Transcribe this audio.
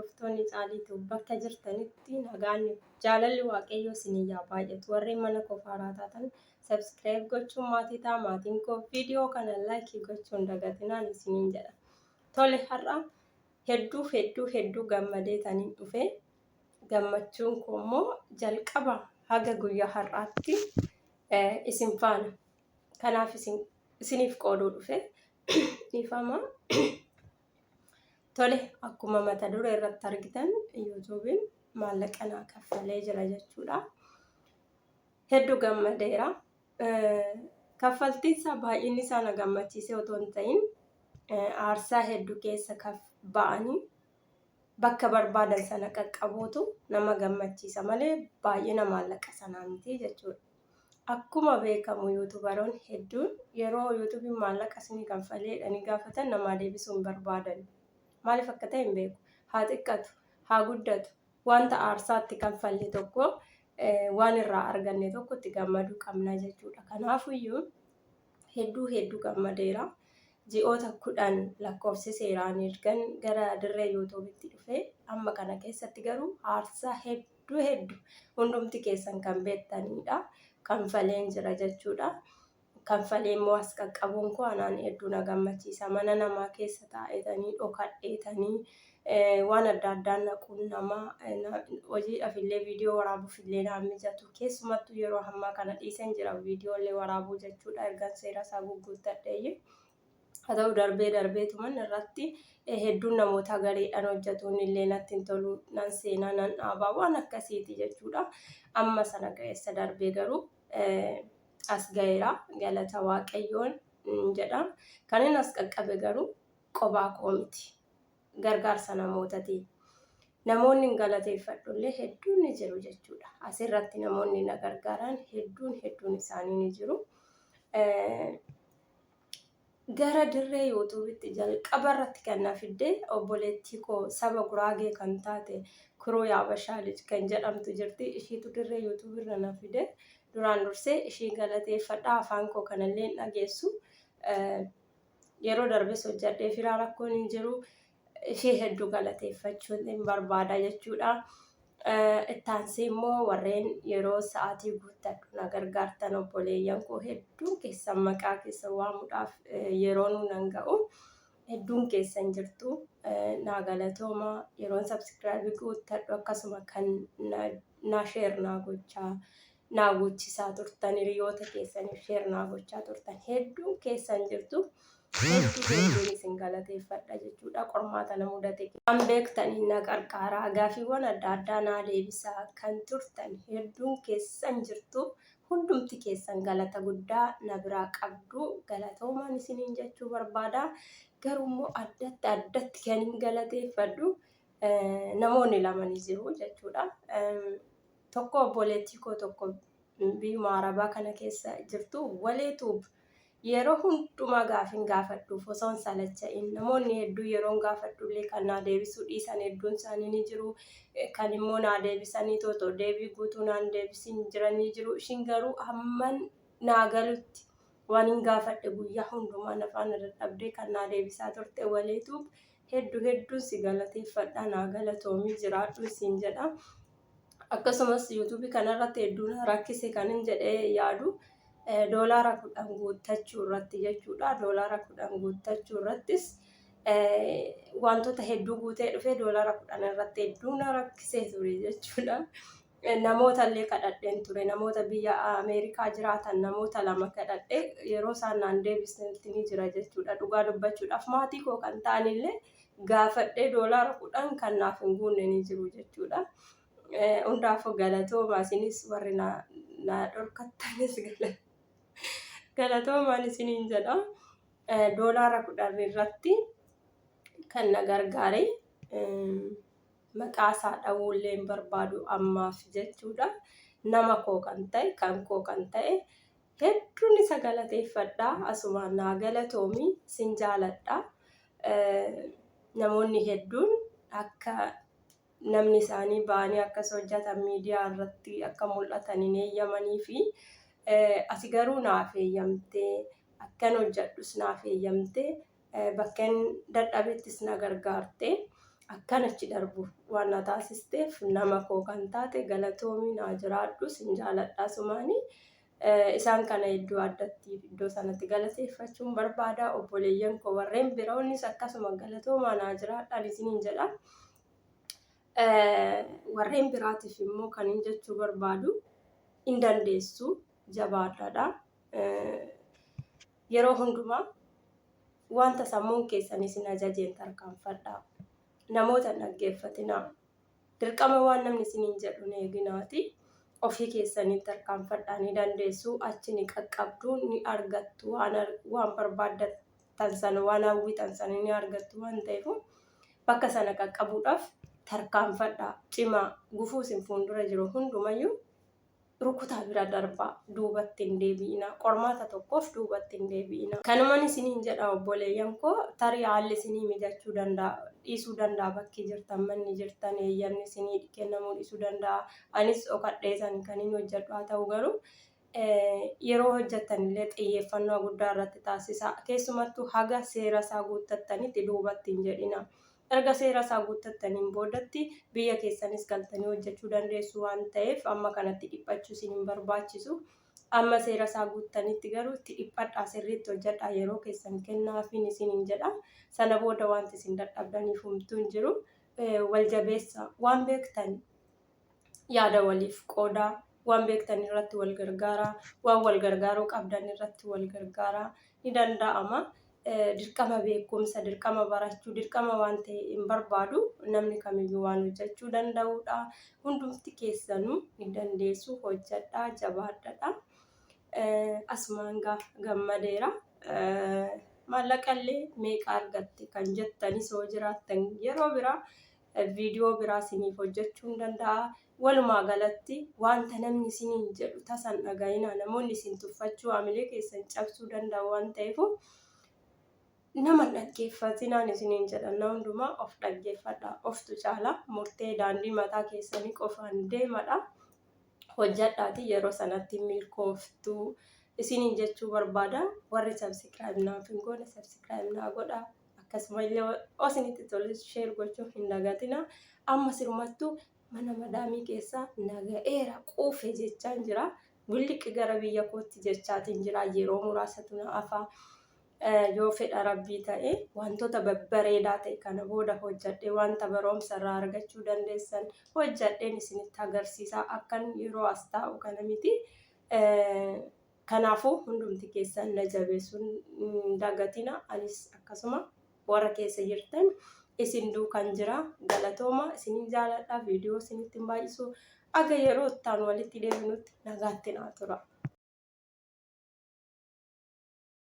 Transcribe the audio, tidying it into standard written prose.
Hordoftoonni Caaliitu bakka jirtanitti nagaan jaalalli Waaqayyoo isinii yaa baay'atu. Warreen mana koo faaraa taatan subscribe gochuun maatii ta'a. Maatiin koo viidiyoo kana like gochuun dagatinaan isiniin jedha. Tole, har'a hedduu hedduu hedduu gammadee taniin dhufe. Gammachuun koo immoo jalqaba haga guyyaa har'aatti isin faana. Kanaaf isin isiniif qooduu dhufe. Dhiifama. Tole, akkuma mata duree irratti argitan YouTube'n maallaqa naa kaffalee jira jechuudha. Hedduu gammadeera. Kaffaltiin isaa baay'inni isaa na gammachiisee otoo hin ta'in, aarsaa hedduu keessa ba'anii bakka barbaadan sana qaqqabuutu nama gammachiisa malee baay'ina maallaqa sanaa miti jechuudha. Akkuma beekamu YouTuberoonni hedduun yeroo YouTube'n maallaqa isinii kanfalee jedhanii gaafatan namaa deebisuu hin barbaadan. Maaliif akka ta'e hin beeku. Haa xiqqatu, haa guddatu, wanta aarsaatti kanfalle tokko waan irraa arganne tokko itti gammaduu qabna jechuudha. Kanaafuyyuu hedduu hedduu gammadeera. Ji'oota 10 lakkoofsiseeraan ergan gara dirree YouTubetti dhufe. Amma kana keessatti garuu aarsaa hedduu hedduu hundumti keessan kan beektanidha. Kanfaleen jira jechuudha. Kanfalee immoo as qaqqabuun koo anaan hedduu na gammachiisa. Mana namaa keessa taa'etanii dhokadheetanii waan adda addaa naquun namaa hojiidhaaf illee viidiyoo waraabuuf illee naan mijatu. Keessumattuu yeroo ammaa kana dhiiseen jira viidiyoo illee waraabuu jechuudha. Ergan seera isaa gugguuttadheeyyi. Haa ta'u, darbee darbeetuman irratti hedduun namoota gareedhaan hojjetuun illee natti hin tolu, nan seenaa nan dhaabaa, waan akkasiiti jechuudha. Amma sana ga'eessa darbee garuu as ga'eera, galata Waaqayyoon jedha. Kan inni as qaqqabe garuu qobaa koo miti. Gargaarsa namootatiin. Namoonni hin galateeffadhu illee hedduun ni jiru jechuudha. Asirratti namoonni na gargaaran hedduun hedduun isaanii ni jiru. Gara dirree YouTubetti jalqaba irratti kan na fidde obboleettii koo saba Guraagee kan taate Kiruu Yaabashaa Lij kan jedhamtu jirti. Ishiitu dirree YouTube irra na fide. Duraan dursee ishii galateeffadha. Afaan koo kanallee hin dhageessu. Yeroo darbes hojjadhee firaa rakkoon hin jiru. Ishee hedduu galateeffachuun hin barbaada jechuudha. Ittaansee immoo warreen yeroo sa'aatii guuttadhu na gargaartan, obboleeyyan koo hedduun keessan, maqaa keessan waamuudhaaf yeroo nu nan ga'u, hedduun keessan jirtu, naa galatooma. Yeroon subscribe guuttadhu akkasuma kan naa share naa gochaa naa guuchisaa turtan, hiriyoota keessaniif share naa gochaa turtan hedduun keessan jirtu. Hedduu hedduun isin galateeffadha jechuudha. Qormaata na mudate kan beektaniin na qarqaaraa, gaafiiwwan adda addaa naa deebisaa kan turtan hedduun keessan jirtu. Hundumti keessan galata guddaa na biraa qabdu, galatoomaan isiniin jechuu barbaada. Garuu immoo addatti addatti kan hin galateeffadhu namoonni lama ni jiru jechuudha. Tokko obboleettii koo tokko biyyuma Arabaa kana keessa jirtu, Walee Tube. Yeroo hundumaa gaafin gaafadhuuf osoo hin salacha'in, namoonni hedduu yeroon gaafadhullee kan naa deebisuu dhiisan hedduun isaanii ni jiru. Kan immoo naa deebisanii otoo deebii guutuu naan deebisin jiran ni jiru. Ishiin garuu hamman naa galutti waan hin gaafadhe guyyaa hundumaa na faana dadhabdee kan naa deebisaa turte Walee Tube, hedduu hedduun si galateeffadha, naa galatoomii, jiraadhu siin jedha. Akkasumas YouTubeii kanarratti hedduu na rakkise kan hin jedhee yaadu doolaara 10 guuttachuu irratti jechuudha. Doolaara 10 guuttachuu irrattis wantoota hedduu guutee dhufee doolaara 10 irratti hedduu na rakkisee ture jechuudha. Namoota illee kadhadheen ture. Namoota biyya Ameerikaa jiraatan namoota lama kadhadhee yeroo isaan naan deebisnetti ni jira jechuudha. Dhugaa dubbachuudhaaf maatii koo kan ta'an illee gaafadhee doolaara 10 kan naaf hin guunne ni jiru jechuudha. Hundaafuu galatooma, isinis warri na dhorkattanis galatoomaan isiniin jedha. Doolaara 10 irratti kan na gargaare maqaa isaa dha'uullee hin barbaadu ammaaf jechuudha. Nama koo kan ta'e, kan koo kan ta'e hedduun isa galateeffadha. Asumaan naa galatoomi, sin jaaladha. Namoonni hedduun akka namni isaanii ba'anii akkas hojjetan, miidiyaa irratti akka mul'atan hin eeyyamanii fi ati garuu naaf eeyyamtee, akkan hojjedhus naaf eeyyamtee, bakkeen dadhabettis na gargaarte. Akkan achi darbu waan na taasisteef nama koo kan taate galatoomii naa jiraadhu sin jaaladha sumaanii. Isaan kana iddoo addatti iddoo sanatti galateeffachuun barbaada. Obboleeyyan koo warreen biroonnis akkasuma galatoomaa naa jiraadhaan isiniin jedha. Warreen biraatiif immoo kan hin jechuu barbaadu hin dandeessu jabaadhaadha. Yeroo hundumaa wanta sammuun keessan isin ajajeen tarkaanfadhaa. Namoota hin dhaggeeffatinaa. Dirqama waan namni isiniin jedhu hin eeginaati. Ofii keessaniin tarkaanfadhaa ni dandeessu. Achi ni qaqqabdu, ni argattu. Waan barbaaddatan sana, waan hawwitan sana ni argattu waan ta'eef bakka sana qaqqabuudhaaf tarkaanfadhaa. Cimaa gufuu isin fuuldura jiru hundumayyuu rukutaa bira darbaa duubatti hin deebi'inaa qormaata tokkoof duubatti hin deebi'inaa. Kanuman isiniin jedha obboleeyyan koo tarii haalli isinii mijachuu danda'a dhiisuu danda'a bakki jirtan manni jirtan eeyyamni isinii kennamuu dhiisuu danda'a anis dhokadhee san kan hin hojjedhu haa ta'u garuu yeroo hojjettan illee xiyyeeffannoo guddaa irratti taasisaa keessumattuu haga seera isaa guuttattanitti duubatti hin jedhina. Erga seera isaa guuttattaniin boodatti biyya keessanis galtanii hojjechuu dandeessu waan ta'eef amma kanatti dhiphachuu isin hin barbaachisu. Amma seera isaa guuttanitti garuu itti dhiphadhaa sirriitti hojjedhaa yeroo keessan kennaafiin isiniin jedha. Sana booda wanti isin dadhabdaniif homtuu hin jiru. Wal jabeessaa waan beektan yaada waliif qoodaa waan beektan irratti wal gargaaraa waan wal gargaaruu qabdan irratti wal gargaaraa ni danda'ama. Dirqama beekumsa, dirqama barachuu, dirqama waan ta'e hin barbaadu. Namni kamiyyuu waan hojjechuu danda'udha. Hundumti keessanuu ni dandeessu hojjedhaa, jabaadhadha. Asumaan gammadeera. Maallaqa illee meeqa argatte kan jettanis yoo jiraattan yeroo biraa viidiyoo biraa isiniif hojjechuun danda'a. Walumaa galatti wanta namni isiniin jedhu tasa hin dhaga'inaa. Namoonni isin tuffachuu, hamilee keessan cabsuu danda'u waan ta'eef nama hin dhaggeeffatinaan isiniin jedha. Na hundumaa of dhaggeeffadha. Oftu caala murtee daandii mataa keessanii qofaan deemadha. Hojjadhaati yeroo sanatti milkooftu isiniin jechuu barbaada. Warri subscribe naaf hin goone subscribe naa godha. Akkasuma illee yoo isinitti tole share gochuu hin dagatina. Amma sirumattuu mana madaamii keessaa naga'eera quufe jechaan jira. Williqi gara biyya kootti jechaatiin jira. Yeroo muraasatu na hafa. Yoo fedha rabbii ta'e wantoota babbareedaa ta'e kana booda hojjadhee wanta barumsa irraa argachuu dandeessan hojjadheen isinitti agarsiisa. Akkan yeroo as taa'u kana miti. Kanaafuu hundumti keessan na jabeessuun hin dagatina. Anis akkasuma warra keessa jirtan isin duukan jira. Galatooma isinin jaaladha. Viidiyoo isinitti hin baay'isu. Aga yeroo itti aanu walitti deebinutti nagaatti naa tura.